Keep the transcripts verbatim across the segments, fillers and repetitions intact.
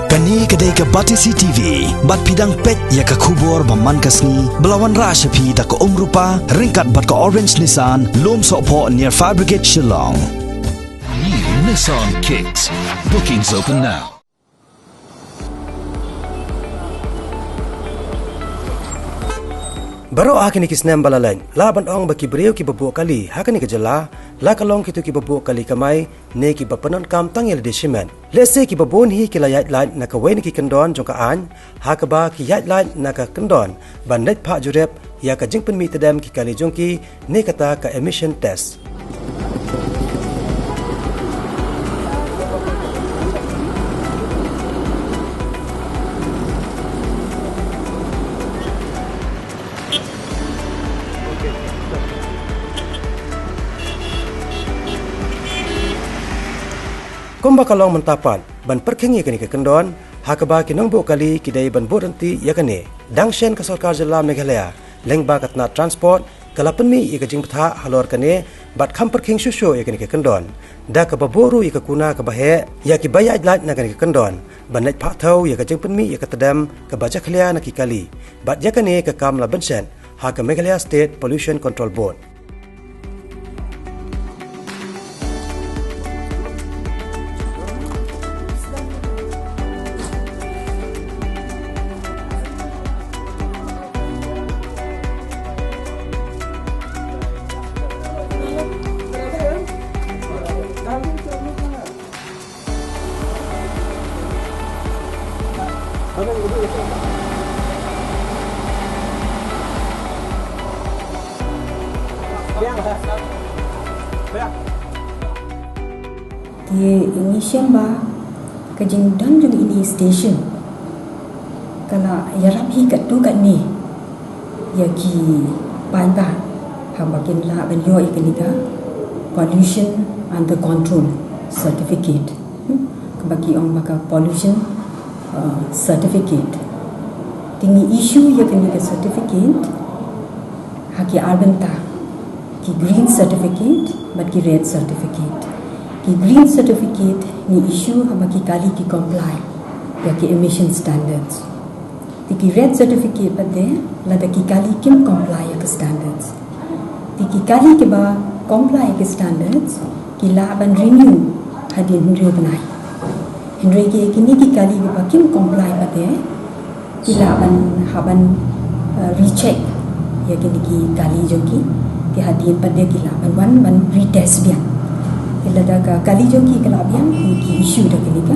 Kane ka dei ka Batesi T V, bad phi dang peit ïa ka khubor ba man ka sngi, ba la wanrah sha phi da ka Umrupa, ryngkat bad ka Orange Nissan, Lumsohphoh near Fire Brigade Shillong. New Nissan Kicks. Bookings open now. Baroh ha kine ki snem ba la leit, lah ban ong ba ki briew kiba buh kali ha kane ka jylla, la ka long kito kiba buh kali kamai, ne kiba pyndonkam tang ïa lade shimet. Lehse kiba bun hi ki la ïaid lait na kawei na ki kyndon jong ka aiñ, ha kaba ki ïaid lait na ka kyndon ban leit phah jurip ïa ka jingpynmih tdem ki kali jong ki, ne kata ka emission test. Kumba ka long mynta pat, ban pyrkhing ïa kane ka kyndon, ha kaba ki nongbuh kali ki dei ban buh ryntih ïa kane. Dang shen ka sorkar jylla Meghalaya, lyngba ka tnat transport, ka la pynmih ïa ka jingbthah halor kane, bad kham pyrkhing shuh shuh ïa kane ka kyndon. Da kaba buh ruh ïa ka kuna kaba heh ïa kiba ïaid lait na kane ka kyndon, ban leit phah thew ïa ka jingpynmih ïa ka tdem kaba jakhlia na ki kali. Bad ïa kane ka kam la bynshet ha ka Meghalaya State Pollution Control Board. Te ngi shem ba ka jingdon jong ine i station ka la ïarap hi katto katne ïa ki paidbah haba kin lah ban ïoh ïa kane ka pollution under control certificate. Hmm? Kaba ki ong ba ka pollution, uh, certificate. Te ngi issue ïa kane ka certificate ha ki ar bynta, ki green certificate bad ki red certificate. Ki green certificate ngi issue haba ki kali ki comply ïa ki emission standards. Te ki red certificate pat de, lada ki kali kim comply ïa ki standards. Te ki kali kiba comply ïa ki standards, ki lah ban renew hadien hynriew bnai. Hynrei ki, kine ki kali kiba kim comply pat de, ki lah ban, hap ban, uh, recheck ïa kine ki kali jong ki. Te hadien pat de ki lah ban wan ban retest biang. Te lada ka kali jong ki ka lah biang, ki issue da kine ka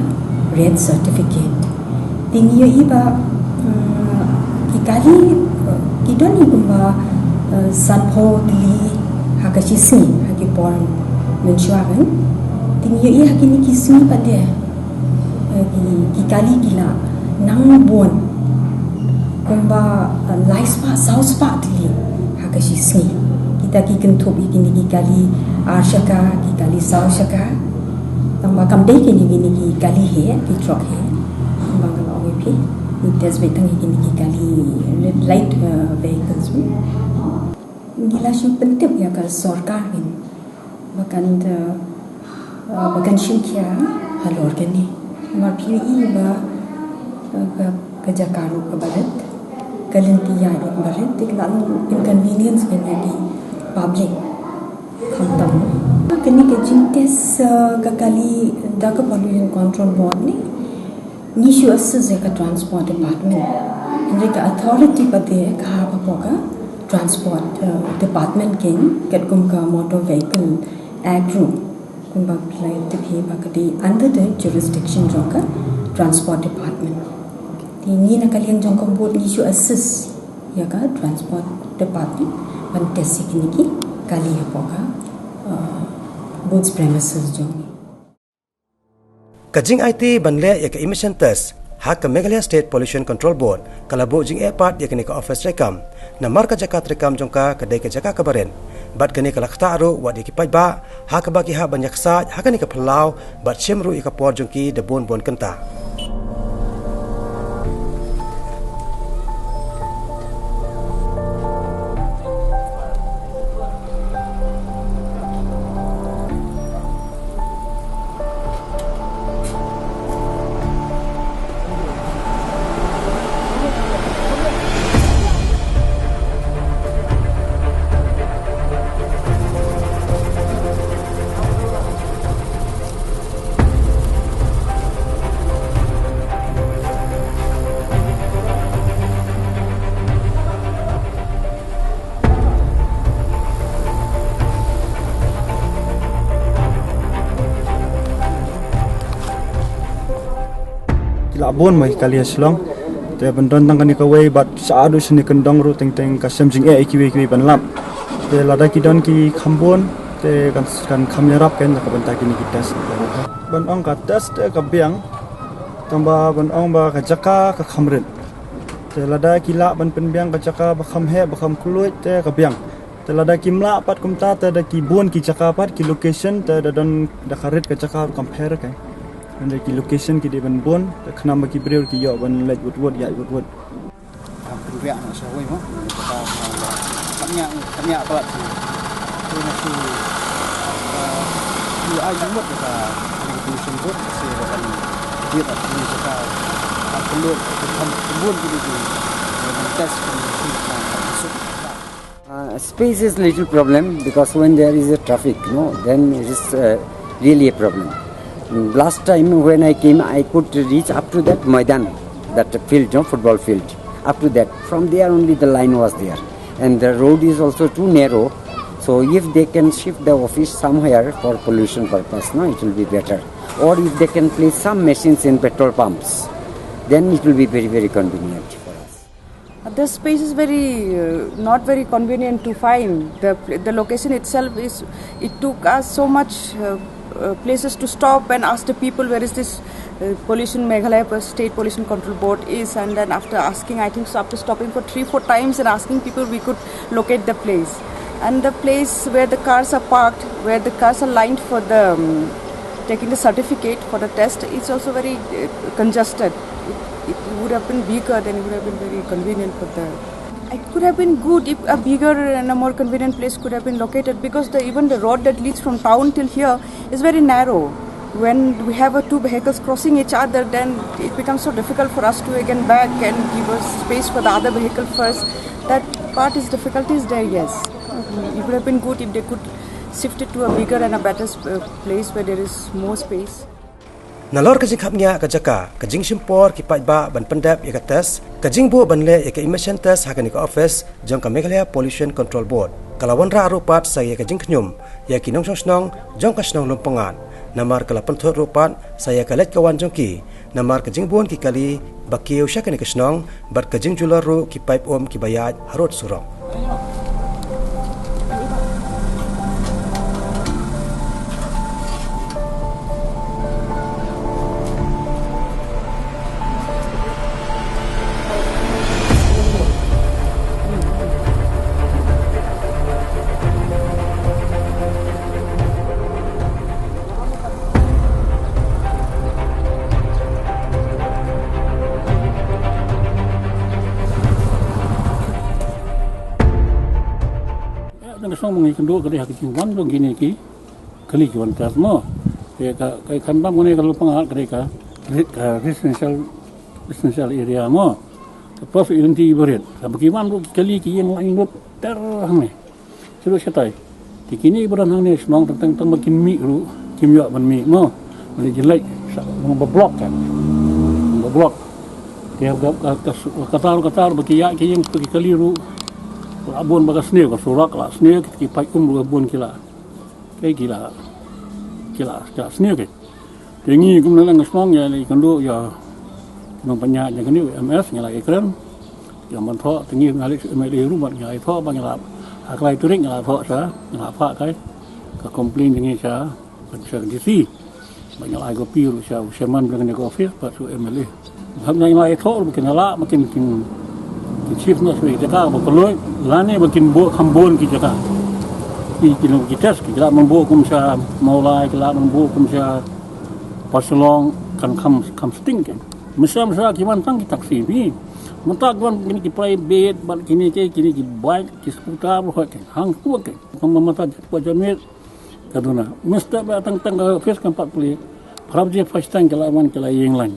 red certificate. Te ngi ïohi ba, mm, ki kali, eh, ki don hi kumba, eh, sanphew tylli ha ka shi sngi, ha ki por mynshuwa kan. Te ngi ïohi ha kine ki sngi pat de, eh, ki, ki kali ki la nang bun kumba, eh, lai spah, saw spah tylli ha ka shi sngi. Kita ki kynthup ïa kine ki kali ar shaka, ki kali saw shaka. Tang ba kam dei kine, kine ki kali heh, ki truck heh. Ba nga la ong ïa phi, ngi test beit tang ïa kine ki kali light, uh, vehicles. Ngi la shu pyntip ïa ka sorkar, kin ba kan, uh, uh, ba kan shim khia halor kane. Namar phi ïohi ba, uh, ka, ka jaka ruh kaba rit, ka lynti ïaid ruh kaba rit, te ka la long inconvenience ïa ki public. Khamtam. Kane ka jingtest, uh, ka kali da ka Pollution Control Board ne, ngi shu assist ïa ka Transport Department. Hynrei ka authority pat de ka hap hapoh ka Transport, uh, Department kein, katkum ka Motor Vehicle Act ruh. Kumba phi la tip hi ba ka dei under the jurisdiction jong ka Transport Department. Te ngi na ka liang jong ka board ngi shu assist ïa ka Transport Department ban test ïa kine ki kali hapoh ka, uh, board's premises jong ngi. Ka jingaiti ban leh ïa ka emission test ha ka Meghalaya State Pollution Control Board ka la buh jingeh pat ïa kane ka office treikam. Namar ka jaka treikam jong ka ka dei ka jaka kaba rit. Bad kane ka la ktah ruh wat ïa ki paidbah ha kaba ki hap ban ïaksaid ha kane ka phyllaw bad shim ruh ïa ka por jong ki da bun bun kynta. Ki lah bun mo ki kali ha Shillong. Te ban don tang kane kawei bad shaduh shane kyndong ruh teng teng ka shem jingeh ïa kiwei kiwei ban lap. Te lada ki don ki kham bun te kan, kan kham ïarap kein na ka bynta kine ki test. Ban ong ka test te ka biang, tang ba ban ong ba ka jaka ka kham rit. Te lada ki lah ban pynbiang ka jaka ba kham heh ba kham kylluid te ka biang. Te lada kim lah pat kumta te da ki bun ki jaka pat, ki location te da don, da ka rit ka jaka ruh kam pher kein. Hynrei ki location ki dei ban bun, te khnang ba ki briew ki ïoh ban leit wut wut, ïaid wut wut. Kam pynbiang na sha wei mo. Kam ïa, kam ïa palat sha. Tu na tu, eh, tu ai jumut ka pollution board, se ba kan dia tak ni jaka. Kam perlu, kam perlu gitu. Test kan masuk. Uh, space is little problem because when there is a traffic, no, then it is, uh, really a problem. Last time when I came, I could reach up to that Maidan, that field, no, football field. Up to that, from there only the line was there, and the road is also too narrow. So if they can shift the office somewhere for pollution purpose, no, it will be better. Or if they can place some machines in petrol pumps, then it will be very, very convenient for us. The space is very, uh, not very convenient to find. The pl- the location itself is, it took us so much, uh, uh, places to stop and ask the people, "Where is this, uh, pollution, Meghalaya State Pollution Control Board is?" And then after asking, I think so, after stopping for three, four times and asking people, we could locate the place. And the place where the cars are parked, where the cars are lined for the, um, taking the certificate for the test, it's also very, uh, congested. It, it would have been bigger, then it would have been very convenient for the. It could have been good if a bigger and a more convenient place could have been located, because the, even the road that leads from town till here is very narrow. When we have a two vehicles crossing each other, then it becomes so difficult for us to again back and give a space for the other vehicle first. That part is difficulties there, yes. It would have been good if they could shift it to a bigger and a better sp- uh, place where there is more space. Nalor ka jingkhapngiah ka jaka, ka jingshim por ki paidbah ban pyndep ïa ka test, ka jingbuh ban leh ïa ka emission test ha kane ka office jong ka Meghalaya Pollution Control Board, ka la wanrah ruh pat sa ïa ka jingkhñium ïa ki nongshong shnong jong ka shnong Lumpyngngad, namar ka la pynthut ruh pat sa ïa ka leit ka wan jong ki, namar ka jingbun ki kali ba kiew sha kane ka shnong bad ka jingjulor ruh ki paip um kiba ïaid harud surok. Ïa, dang ka song ngi kynduh ka dei ha ka jingwan jong kine ki kali ki wan test mo. Ïa ka, ka khandam kane ka Lumpyngngad ka dei ka re-, ka residential, residential area mo. Ka pos identity barit. Ka ba ki wan ruh ki kali ki ïeng lain lut ter hangne. Shu shatai. Te kine ba don hangne shnong tang tang tang ba kin mih ruh kim ïoh ban mih mo. Mane jin leit sa ba block kan. Ba block. Te ka, ka, ka, ka tar, ka tar ba ki ïa ki ïeng ki kali ruh. La bun ba ka sniew, ka surok la sniew, ki paip um ruh bun ki la. Ki la, ki la, ki la sniew ki. Te ngi kum na lang shnong ïa lei kynduh ïa nong pynïaid ïa kane u M S ngi la ïa kren. Ïa man thoh te ngi nga lei M L A ruh bad ngi la ïa thoh ba ngi la ha klai turik ngi la thoh sha ngi la phah kai ka complain ngi sha ban sha D C. Ba ngi la ïa copy ruh sha u chairman jong kane ka office bad sha u M L A. Hap nai nai thok ba kin hala ba kin kin kin shift noh sha jaka ba kylluid lane ba kin buh kham bun ki jaka. Ki kin ki test ki jaka man buh kum sha Mawlai ki la man buh kum sha Pashillong kan kham kham sting kan. Masa masa ki man tang ki taxi ni. Mynta ki man kini ki private bad kini ki kini ki bike ki scooter ba hoi kan hang tu kan. Kan mynta jat pa janit ka duna. Mesti ba tang tang ka office kan pat puli. Prap je first time ki la man ki la ïeng lain.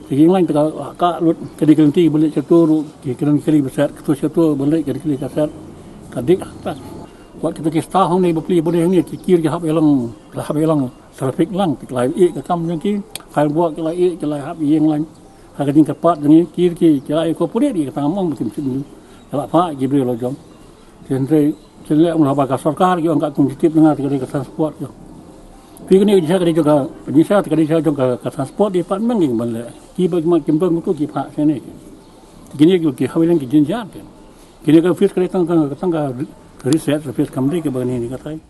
Ki ïeng lain te ka ka lut ka dik lynti ba leit sha tu ruh ki kren kali ba set, ka tu sha tu ba leit ka dik kali ka set. Ka dik ta. Wat kita ki staff hangne ba pli ba dei hangne ki kir ki hap ïalong, la hap ïalong traffic lang, ki la ïeh ka kam jong ki, file buh ki la ïeh, ki la hap ïeng lain. Ha ka jingkyrpad jong ki kir ki, ki la ïeh ko pule di ka tang mong ba kim shin. Ki la phah ki briew la jong. Hynrei shin leh um la ba ka sorkar ki ong ka kum ki tip na nga ki ka transport jong. Phi kane ka jingshah ka dei jong ka, jingshah ka dei jong ka, ka transport department ki ban leh. Ki ba ki mat kim don ngutu ki phah shane. Kine ki, ki hawai lang ki jynjar ki. Kine ka office ka dei tang ka, tang ka research office kam dei ki ba kine ni ka tai.